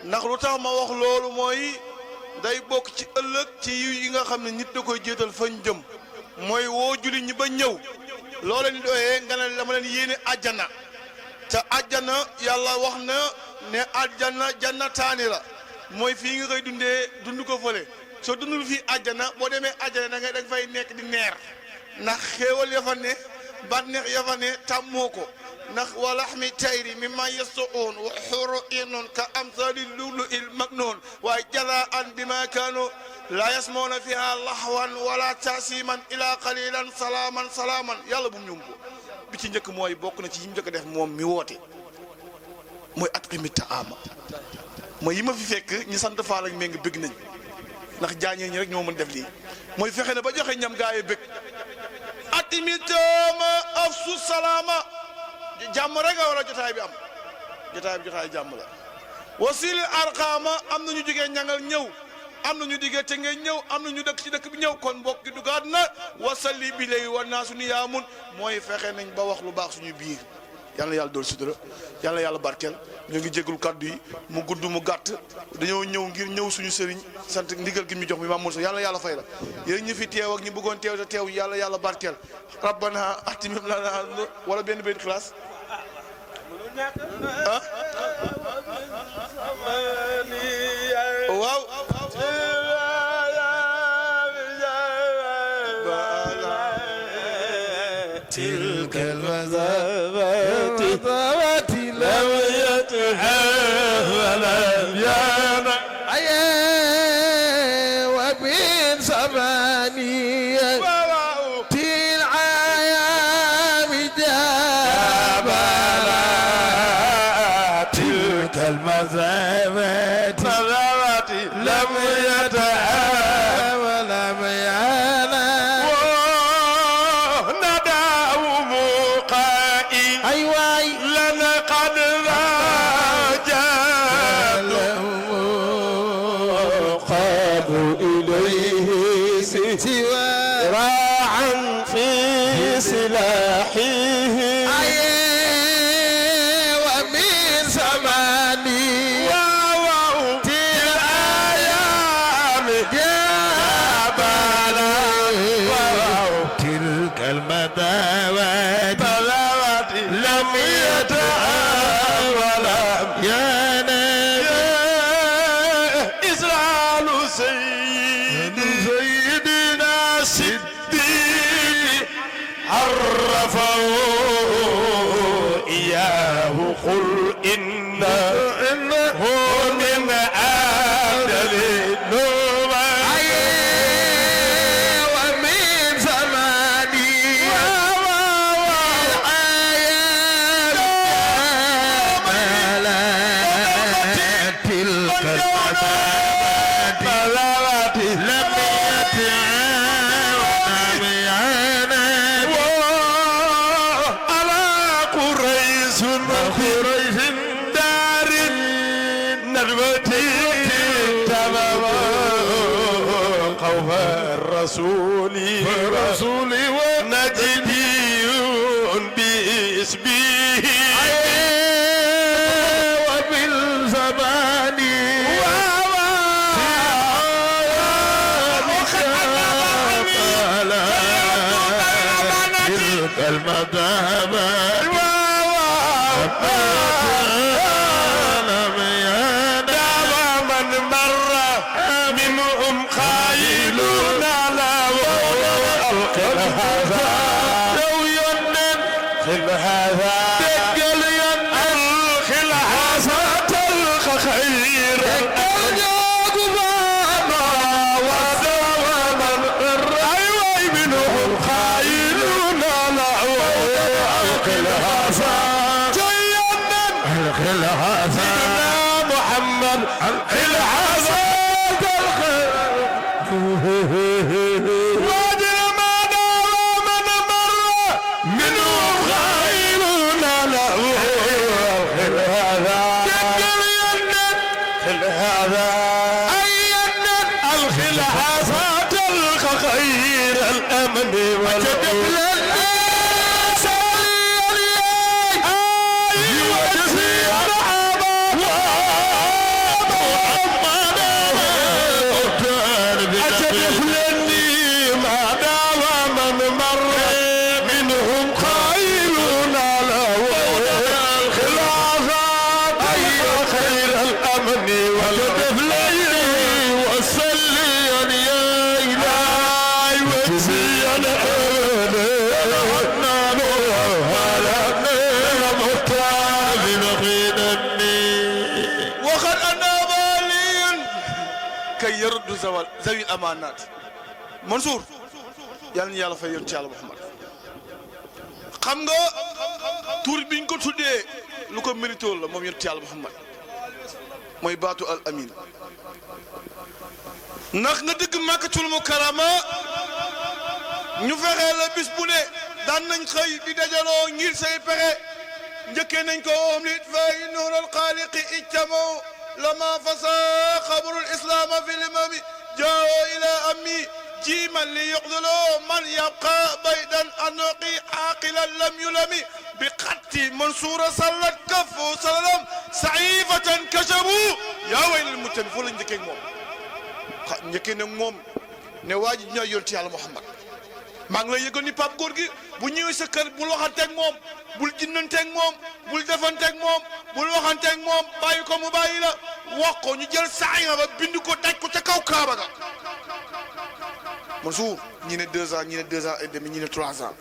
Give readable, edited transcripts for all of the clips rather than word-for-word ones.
ndax lu tax ma wax loolu mooy day bokk ci ëllëg ci yi nga xam ne nit da koy jéetal fañ jëm mooy woo jullit ñi ba ñëw loola ni doyee nga ne dama leen yéene àjjana te àjjana yàlla wax na ne àjjana jannataani la mooy fii nga koy dund ko fële soo dundul fii àjjana boo demee àjjana da nga fay nekk di neer ndax xéewal ya fa ne bànneex ya fa ne tàmmoo ko ndax wa laxmi tayri mimma yastuun wa xuru inun ka amsali lulu il magnoon waaye jazaan bima kaanu laa yasmoona fiha laxwan wala taasiman ila qalilan salaaman yàlla bu mu ñum ko bi ci njëkk mooy bokk na ci yi mu njëkk def moom mi woote mooy at'imi ta'aama mooy yi ma fi fekk ñi sant Faal ak Meng bëgg nañ ndax jaañee ñi rek ñoo mën def lii mooy fexe na ba joxe ñam gaa yi bëgg at'imi ta'aama afsu salaama jàmm rek a war a jotaay bi am jotaay jàmm la wasil arqaama am na ñu jógee ñangal ñëw am na ñu diggee te ngeen ñëw am na ñu dëkk ci dëkk bi ñëw kon mbokk gi dugaat na wasalli bi lay war naa suñu yaamun mooy fexe nañ ba wax lu baax suñu biir yal na yàlla dool sutura yal na yàlla barkeel ñu ngi jégalu kàddu yi mu gudd mu gàtt dañoo ñëw ngir ñëw suñu sëriñ sant ndigal gi mi jox mi maam Moussa yal na yàlla fay la yéen ñi fi teew ak ñi bëggoon teew te teew yàlla barkeel rabbana ahtimim lana wala benn classe waaw تلك المذابات لم يتحول يانا وبين زمانية العيام جابنا تلك المذابات لم يتحول يانا راعا في سلاحه ومن زماني ووقت الأيام جابنا تلك المداوات لم يتعاول يا نبي إسرائيل سيدنا صديق عرفه إياه قل إنه من آدل النوم ومن زماني الآيات تلك المدامات لم قريش دار ندوتي تمام خوف الرسول ونجدي باسمه وبالزمان تلك المدامات من مر منهم خايلون على القل هذا لو ينن خل هذا دقل ينن الخل هذا تلقى خير قبانا ودواما الرأي منهم خايلون على القل هذا الخلافة سيدنا محمد الخلافة وادر ما دار من مر منهم غيرون له الخلافة أينا الخلافة تلقى خير الأمن والأمن أنا والي كي يرد ذوي الأمانات منصور yàlla fay yonent yàlla Muhammad xam nga tur biñ ko tuddee lu ko mérité la moom yonent yàlla Muhammad mooy baatu al amin ndax nga dëgg Makkatul Mukarrama ñu fexee la bis bu ne daan nañ xëy di dajaloo ngir say pexe njëkkee nañ ko om lit fay nuural xaaliqi ijtamo lama fasa xabarul islaama fi limami jao ila ami جيما ليقتلوا من يبقى بيدا أنقي عاقلا لم يلم بقتل منصور صلت كف سلام سعيفة كشبوا يا ويل المتن فول نجكي موم نجكي موم نواجي ñoo yonti Yàlla Muhammad maa ngi lay yëgal ni Pape Gorgui bu ñëwee sa kër bul waxanteeg moom bul jinnanteeg moom bul defanteeg moom bul waxanteeg moom bàyyi ko mu bàyyi la wax ko ñu jël saaya ba bind ko daj ko ca kaw Kaaba ga Mansour ñi ne 2 ans ñi ne 2 ans et demi ñi ne 3 ans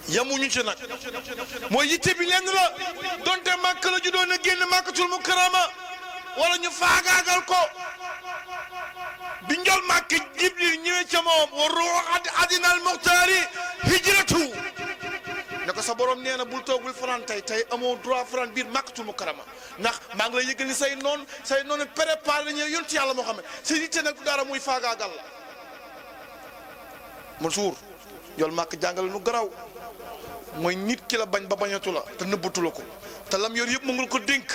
yamuñu ci nag mooy yitte bi lenn la donte màkk la ju doon a génn Makkatul Mukarrama wala ñu faagaagal ko bi njol màkk Jibril ñëwee ca moom wa ruuhu adinal muxtaari hijratu ne ko sa borom nee na bul toog bul faran tey amoo droit faran biir Makkatul Mukarrama ndax maa ngi lay yëgal ni say noonu préparé nañu yonent Yàlla Muhammad sa yitte nag dara muy faagaagal la Mansour njol màkk jàngale nu garaw mooy nit ki la bañ ba bañatu la te nëbbatu la ko te lam yor yëpp mu ngi ko dénk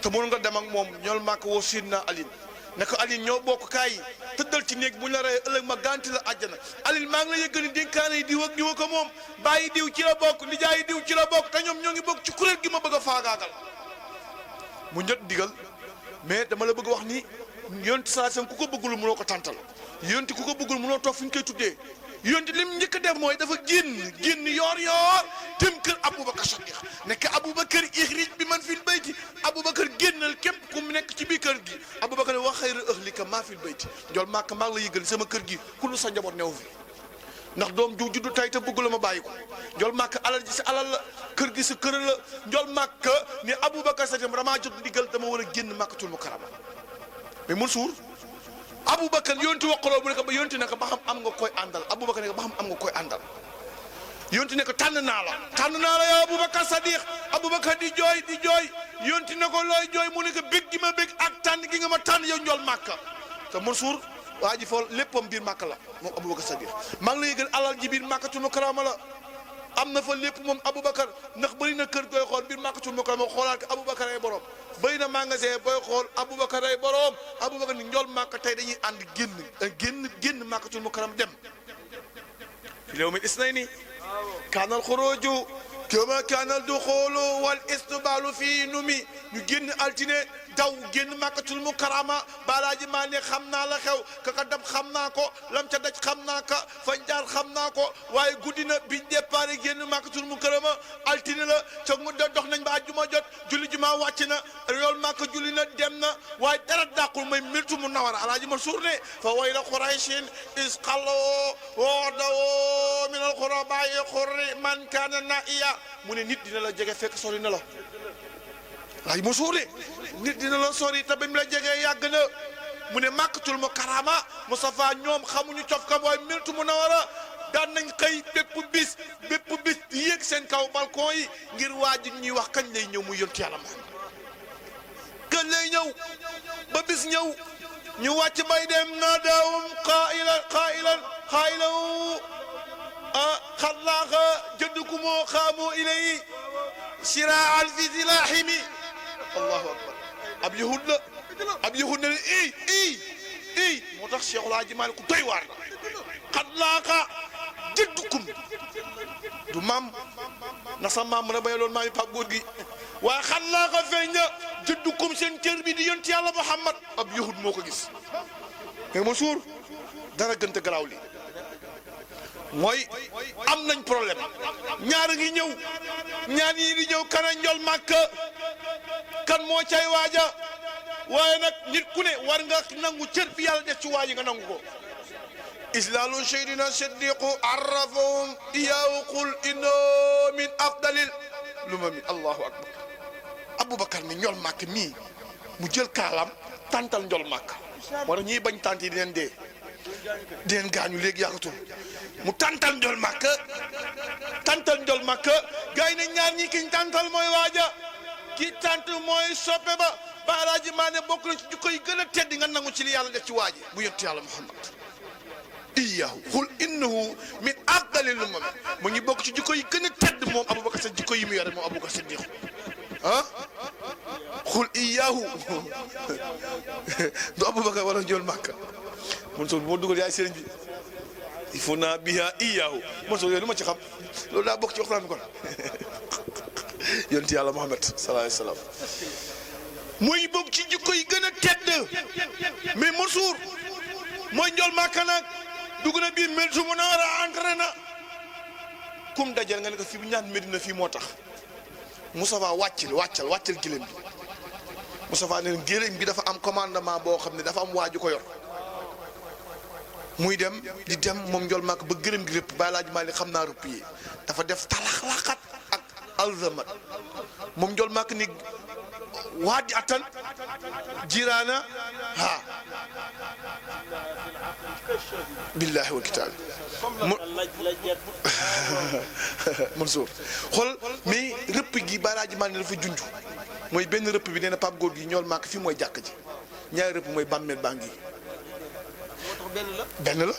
te mënu nga dem ak moom njol màkk woo Sidna Aline ne ko Aline ñoo bokk kaay tëddal ci néeg bu ñu la rey ëllëg ma ganti la àjjana Aline maa ngi la yëgal ni dénkaane yi diw ak diw ko moom bàyyi diw ci la bokk nijaay diw ci la bokk te ñoom ñoo ngi bokk ci kuréel gi ma bëgg a faagaagal mu njët digal mais dama la bëgg wax ni yonti saa sam ku ko bëggul mënoo ko tàntal yonti ku ko bëggul mënoo toog fu ñu koy tuddee yonti lim njëkk a def mooy dafa génn yoor dem kër Aboubacar Sadiq nekk Aboubacar ixrij bi man fil bayti Aboubacar génnal képp ku mu nekk ci biir kër gi Aboubacar wax xayra ahlika maa fil bayti njol màkk maa ngi la yëgal sama kër gi ku nu sa njaboot new fi ndax doom ju juddu tay te bëgg la ma bàyyi ko njol màkk alal ji sa alal la kër gi sa kër la njol màkk ni Aboubacar Sadiq damaa jot ndigal dama war a génn Makkatul Mukarrama mais Mansour Aboubacar yonti waqaloo bu ne ko ba yonti ne ko ba xam am nga koy àndal Aboubacar ne ko ba xam am nga koy àndal yonti ne ko tànn naa la yow Aboubacar Sadiq Aboubacar di jooy yonti ne ko looy jooy mu ne ko bég gi ma bég ak tànn gi nga ma tànn yow njol màkka te Mansour waa ji fool léppam biir màkk la moom Aboubacar Sadiq maa ngi lay yëgal alal ji biir Makkatul Mukarrama la am na fa lépp moom Aboubacar ndax bëri na kër gooy xool biir Makkatul Mukarrama xoolaat ko Aboubacar ay borom bëri na magasin booy xool Aboubacar ay borom Aboubacar ni njol màkk tey dañuy ànd génn Makkatul Mukarrama dem fi yawmi isnayni kaana al-xuruuju kama kaana al-duxuulu wal istiqbaalu fii numi ñu génn altine daw génn Makkatul Mukarrama balaaji maa ne xam naa la xew kaka dab xam naa ko lam ca daj xam naa ka fañ jaar xam naa ko waaye guddi na biñ départ génn Makkatul Mukarrama altine la ca mu dox nañ ba àjjuma jot julli juma wàcc na yool Makka julli na dem na waaye dara dàqul may miltu mu nawara alaaji Mansuur ne fa wayla Qurayshin is xalloo woodawoo min al-xurabaa'i xurri man kaana na'iya mu ne nit dina la jege fekk sori na la alaaji Mansuur ne nit dina la sori te ba mu la jegee yàgg na mu ne Makkatul Mukarrama Moustapha ñoom xamuñu cof kam waaye miltu mu nawara daan nañ xëy bépp bis yéeg seen kaw balcon yi ngir waaj ñuy wax kañ lay ñëw muy yonti Yàlla Muhammad kañ lay ñëw ba bis ñëw ñu wàcc bay dem naadaahum qaa'ilan xallaaqa jaddukumoo xaamoo ilayhi shiraa'an fi zilaahimi allahu akbar ab yahud ne ii moo tax Cheikhul Hadji Malick ku doy waar la xallaaqa jaddukum du maam na sa maam mën a béyaloon maam yi Pape Gorgui waaye xallaaqa feeñ na jaddukum seen cër bi di yonti Yàlla Muhammad ab yahud moo ko gis mais Mansour dara gënta garaaw li mooy am nañ problème ñaar ngi ñëw ñaar yi di ñëw kana njol màkk kan moo cay waaja waaye nag nit ku ne war nga nangu cër bi yàlla def ci waaji nga nangu ko islaalu seydina siddiqu arrafahum iyahu qul inno min afdalil lumami allahu akbar Aboubacar mi njol màkk mii mu jël kaalam tàntal njol màkk moo tax ñiy bañ tànt yi di leen dee di leen gaañu léegi yàggatul mu tàntal njol màkk gars yi ne ñaar ñi kiñ tàntal mooy waaja ki tànt mooy soppe ba Alaaji Maane bokk na ci jikko yi gën a tedd nga nangu ci li yàlla def ci waaji bu yonent yàlla Muhammad iyaahu xul innahu min afdalil umam mu ngi bokk ci jikko yi gën a tedd moom Aboubacar sa jikko yi mu yore moom Aboubacar Siddiq ah xul iyaahu du Aboubacar wala njool Makka man soo moo dugal yaay sëriñ bi il faut naa biha iyaahu man soo yooyu lu ma ci xam loolu daa bokk ci waxtaan bi kon yonent yàlla Muhammad sallallahu alayhi wa sallam mooy bokk ci jikko yi gën a tedd mais Mansour mooy njool Makka nag dugg na biir Medina Munawwara entré na kum dajal nga ne ko fii bu ñaan Medina fii moo tax Moustapha wàccal gileem bi Moustapha ne gileem bi dafa am commandement boo xam ne dafa am waaju ko yor muy dem di dem moom njool Makka ba gërëm gi rëpp Baay Laaji Maalik xam naa rëpp yi dafa def talaxlaxat ak alzamat moom njool Makka ni waadi atan jiraana ha billahi wal kitaab Mansour xool mais rëpp gi Baay Laaji Maalik dafa junj mooy benn rëpp bi nee na Pape Góor gi njool Makka fii mooy jàkk ji ñaari rëpp mooy bàmmeel baa ngi benn la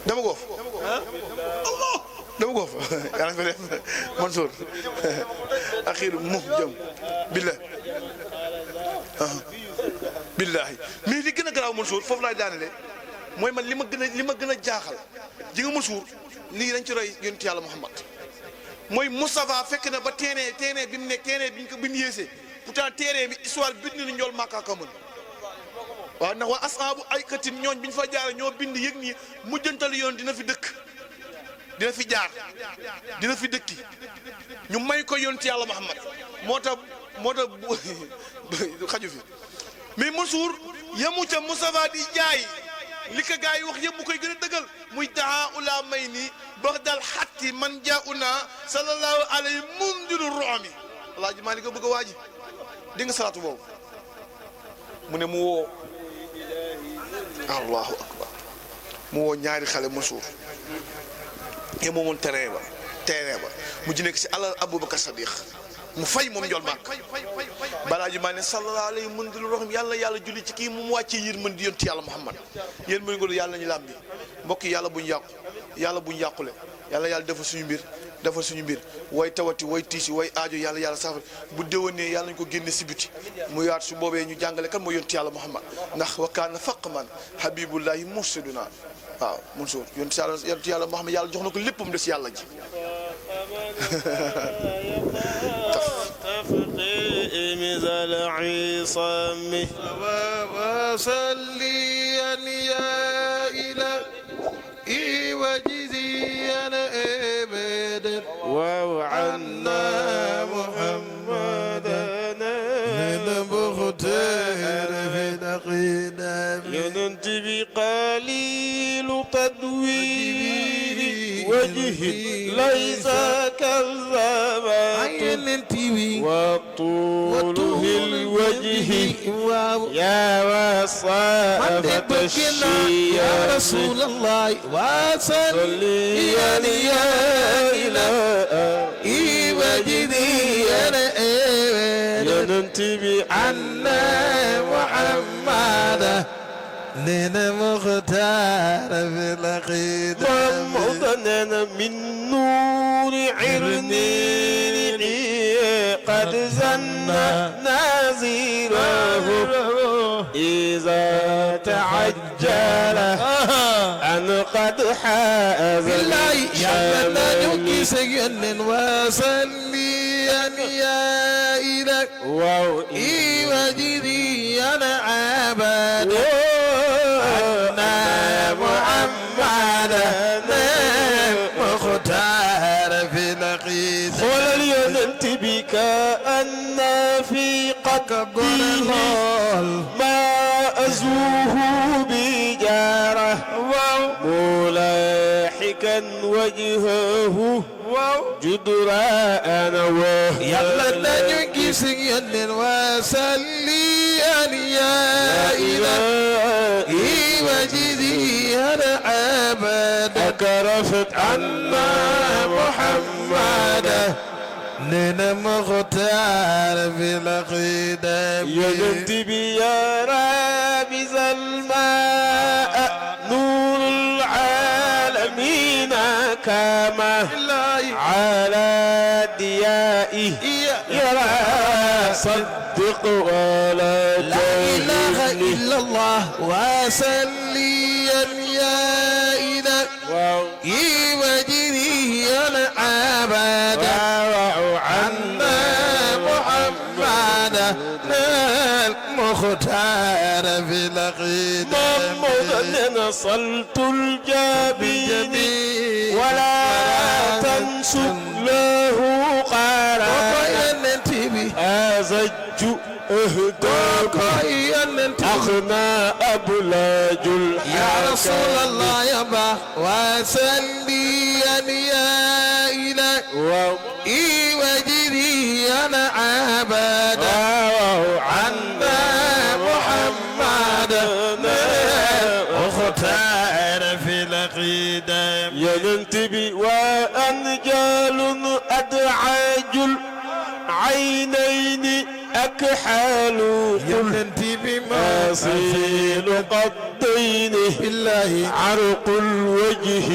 dama goof Allah dama goof yaa ngi fi def Mansour axiru mu jëm billahi mais li gën a garaaw Mansour foofu laay daanele mooy man li ma gën a jaaxal ji nga Mansour lii dañ ci roy yonent yàlla Muhammad mooy Moustapha fekk na ba teenee bi mu nekk teenee bi ñu yéesee pourtant teenee bi histoire bind ni njool Makka ko mën waaw ndax waa asaabu ay katim ñooñ bi ñu fa jaare ñoo bind yëg nii mujjantal yoon dina fi dëkk dina fi jaar dina fi dëkki ñu may ko yonent yàlla Muhammad moo tax xaju fi mais Mansour yamu ca Moustapha di jaay li ko gars yi wax yëpp mu koy gën a dëggal muy taa ula may nii bax dal xatti man jaa una sallallahu alayhi mundiru roami Alaaji Maalik ko bëgg a waaji di nga salaatu boobu mu ne mu woo allahu akbar mu woo ñaari xale Mansour te moomoon terrain ba mu ji nekk si alal Aboubacar Sadiq mu fay moom njool Makka Alaaji Maalik sallallahu alayhi mundiru roami yàlla julli ci kii mu wàccee yërmande di yonent yàlla Muhammad yéen mënu ngolu yàlla nañu làmbi mbokk yi yàlla buñu yàqule yàlla defal suñu mbir way tawati way tiisi way aajo yàlla saafara bu déwénee yàlla nañu ko génne si biti mu yaatu su boobee ñu jàngale kan mooy yonent yàlla Muhammad ndax wa kaana faqman habibullahi mursiduna waaw Mansour yonent yàlla Muhammad yàlla jox na ko léppam des yàlla ji مزل عصامه وصليا يا إلهي وجزيا أبدا وعنا محمدا من مختار في القدام ينتبه قليل تدوير وجهه ليس كالزمان وطوله الوجه يا وصافة الشيء يا رسول الله وصلي يا إلهي وجدي أنا لننتبه عنا محمدا لنا مختار في العقيدة ومضننا من نور عرني قد زن نازيره إذا تعجل أن قد حاز شامل سجن وصليا يا إلهي وجدي أنا عبد مختار في نقيد خلل ينتبك أن في قبله ما أزوه بجاره ملاحكا وجهه جدران يلا نجي سيد وسليا يا إلهي وجدي أنا أبدا أكرفت عنا محمدا لنا مختار في العقيدة ينتبي يا رابز الماء نور العالمين كما على ديائه يرى صدق ولا لا إله إلا الله وسليا يا إلهي وجدي أنا أبدا عنا محمدا المختار في العقيدة محمدا صلت الجبين ولا تنسب له قرارا أزج اهداك أخنا أبلاج يا رسول الله يا با وسليا يا إلهي وجدي أنا عبدا عنا محمدا اختار في العقيدة ينتبي وأنجال أدعاج العينين أكحال ينتبي ماصيل قدين بالله عرق الوجه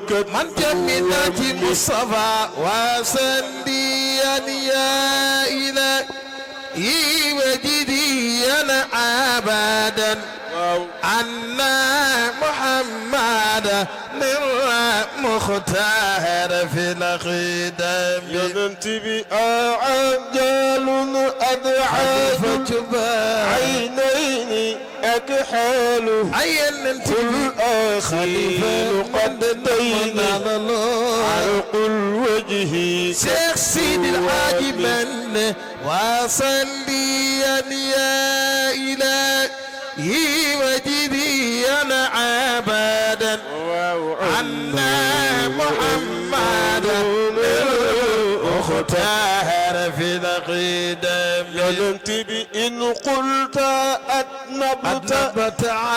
من جملة مصطفى وسليا يا إلهي وجدي أنا عبدا أنا محمد مختار في العقيدة ينتبي أعجال أدعاج عينين أكحال كل خليل قدين عرق الوجه شيخ سيد العاجبا وصليا يا إلهي وجدي أنا عبدا عنا محمدا اختار في العقيدة ينتبي إن قلت أذنبت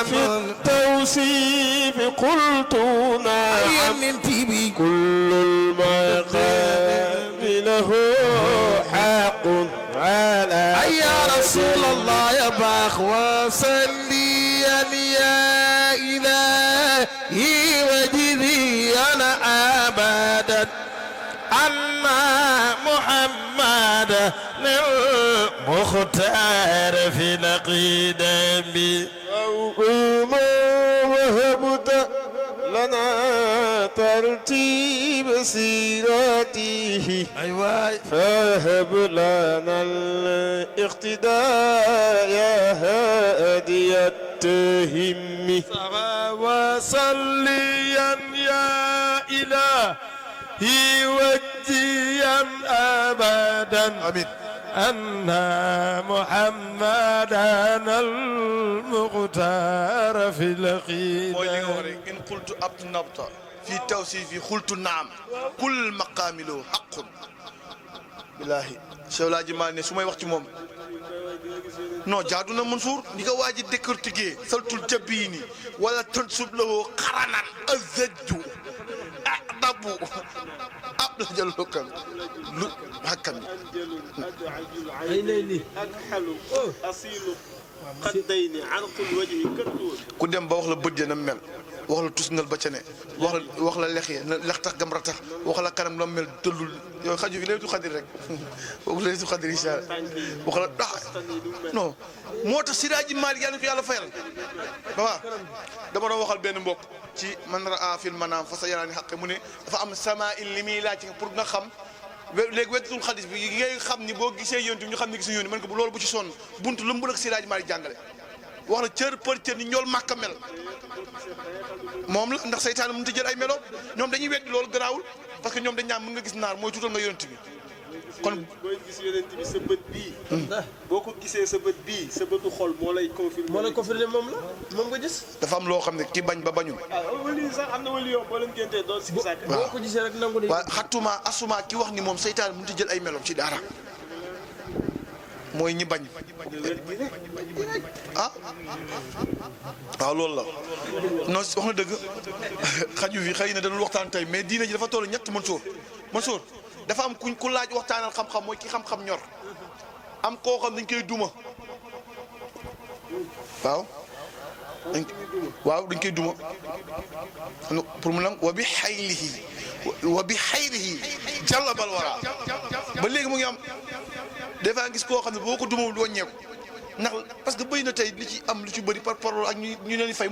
في التوصيف قلت نعم كل المقام له حق على يا رسول الله يا باخ وصليا يا إلهي وجدي أنا أبدا أما محمد مختار في العقيدة ما وهبت لنا ترتيب سيرته أيوة فهب لنا الاقتداء يا هادي التهم وصليا يا إلهي وجيا أبدا آمين أن محمدا المختار في العقيدة إن قلت أذنبت في توصيف قلت نعم كل مقام له حق بالله Sewla ji maa ne su may wax ci moom non jaadu na Mansour ni ko waa ji décortiquer saltul jabini wala tansub lahu qaranan azajju adabu ab la jël lokam lu hakam ay lay ak xalu asilu qaddayni anqul wajhi kaddu ku dem ba wax la bët na mel wax la tusngal ba ca ne wax la lex yi lex tax gam ratax wax la kanam la mel tëllul yow xaju fi leetu xadir rek wax leetu xadir insha Allah wax la non moo tax Siraaji Maalik yàlla ko yàlla fayal baba dama doon waxal benn mbokk ci man raa fil manaam fa sa yaraani xaqe mu ne dafa am sama il li muy laaj pour nga xam léegi weddatul xadis bi ngay xam ni boo gisee yonent ñu xam ne gisuñu yonent man ko loolu bu ci sonn buntu lëmb la Siraaji Maalik jàngale wax la cër për cër ni ñool màkka mel moom la ndax seytaane mënut a jël ay melo ñoom dañuy weddi loolu garaawul parce que ñoom dañ ñaan mën nga gis naar mooy tuutal nga yonent bi kon booy gis yonent bi sa bët bii boo ko gisee sa bët bii sa bëtu xol moo lay confirmer moom la moom nga gis dafa am loo xam ne ki bañ ba bañul wali sax am na wali yoo boo leen géntee doon si gisaat boo ko gisee rek nangu waaw xattuma asuma ki wax ni moom seytaane mënut a jël ay meloom ci dara mooy ñi bañ ah waaw loolu la non wax na dëgg xaju fi xëy na dañul waxtaan tey mais diine ji dafa toll ñett Mansour dafa am ku laaj waxtaanal xam-xam mooy ki xam-xam ñor am koo xam dañ koy duma waaw dañ koy duma pour mu nag wa bi xayrihi jallabal wara ba léegi mu ngi am des fois gis koo xam ne boo ko dumawul wàññeeku ndax parce que bëri na tey li ci am lu ci bëri par parole ak ñu leen fay